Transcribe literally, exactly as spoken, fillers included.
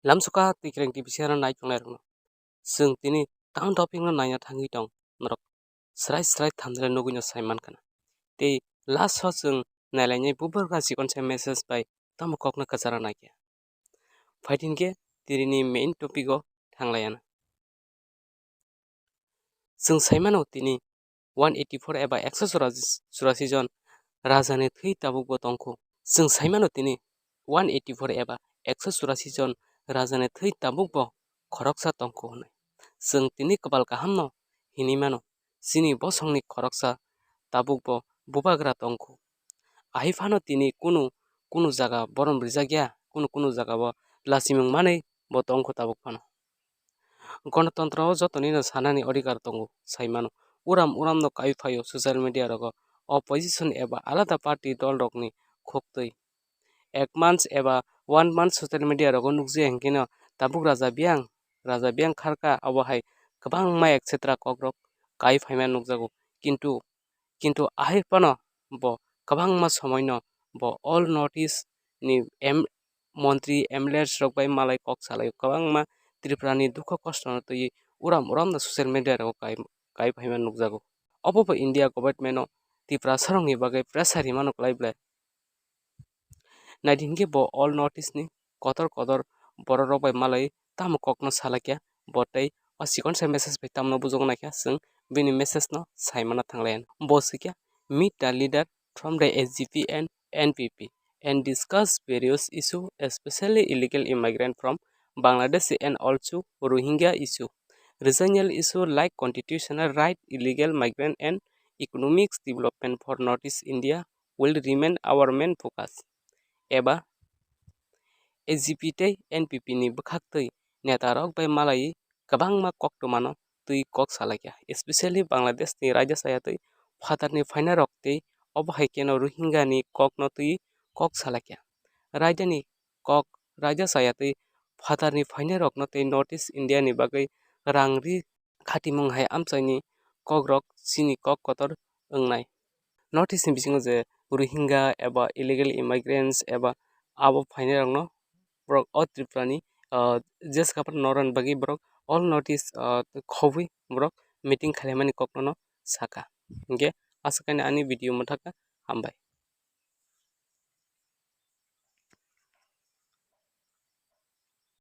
Lamsoka twi kwrwng T V C R no naitongnai rokno. Chwng tini tang doping no naina thangwi tong norok srai srai thamdre nugwi no sai mankha na. Tei last o chwng nailainai bubar ka chikon se message bai tamo kok no kwchara naikhe. Phaitin khe tini ni main topic o thanglaiya na. Chwng sai mano tini one eighty four eba ekso churasi jon raja ni thwi tabuk bo tongkhu. Chwng sai mano tini one eighty four eba ekso churasi jon raja ni thwi tabuk bo khoroksa tongkhu hwnwi. Chwng tini kwbal kaham no hinwi mano, chini bosong ni khoroksa tabuk bo bubagra tongkhu. Ahai phano tini kunu kunu jaga borom rijak ya, kunu kunu jaga bo lachimung manwi bo tongkhu tabuk phano. Gonotontro o joto ni no sanani odhikar tongo, sai mano. Uram uram no kai phaio social media rogo opposition eba alada party dol rok ni khuktwi. Ek month eba one month social media rogo nukjaya hwnkhe no tabuk raja biyang, raja biyang kharkha, abo hai kwbangma et cetera kok rok kai phaima nukjago. Kintu, kintu ahai phano bo kwbangma somoi no bo all North East ni M montri, M L As rok bai malai kok salai kwbangma Tripura ni dukho kosto no twi uram uram no social media rogo kai, kai phaima nukjago. Obo bo India government no Tiprasa rok ni bagwi pressure rima no kwlai belai. Naidi hinkhe bo all North East ni kotor kotor borok rok bai malai tamo kok no salakya, bo tei o chikon se message bai tamno bujok naikha chwng bini message no sai mana thanglaiya. Bo swikha, meet the leader from the S G P and N P P and discuss various issues, especially illegal immigrant from Bangladesh and also Rohingya issue. Regional issue like constitutional right, illegal migrant and economics development for Northeast India will remain our main focus. Eba S G P tei N P P ni bwkhaktwi neta rok bai malai kwbangma koktwmano twi kok salakya, especially Bangladesh ni raida chaya twi phatarni phainai rok tei obo hai kheno Rohingya ni kokno twi kok salakya. Raida ni kok, raida chaya twi phatarni phainai rokno tei North East India ni bagwi rang ri khatimung hai amchaini kokrok chini kok kotor wngnai. North East ni bisingo je Rohingya eba illegal immigrants eba abo phainai rokno borok o Tripura ni, ah, je saka phano norani bagwi borok all North East, ah, khobwi borok meeting khailaimani kokno no saka. Hinkhe aswk ani video mwthaka, hambai.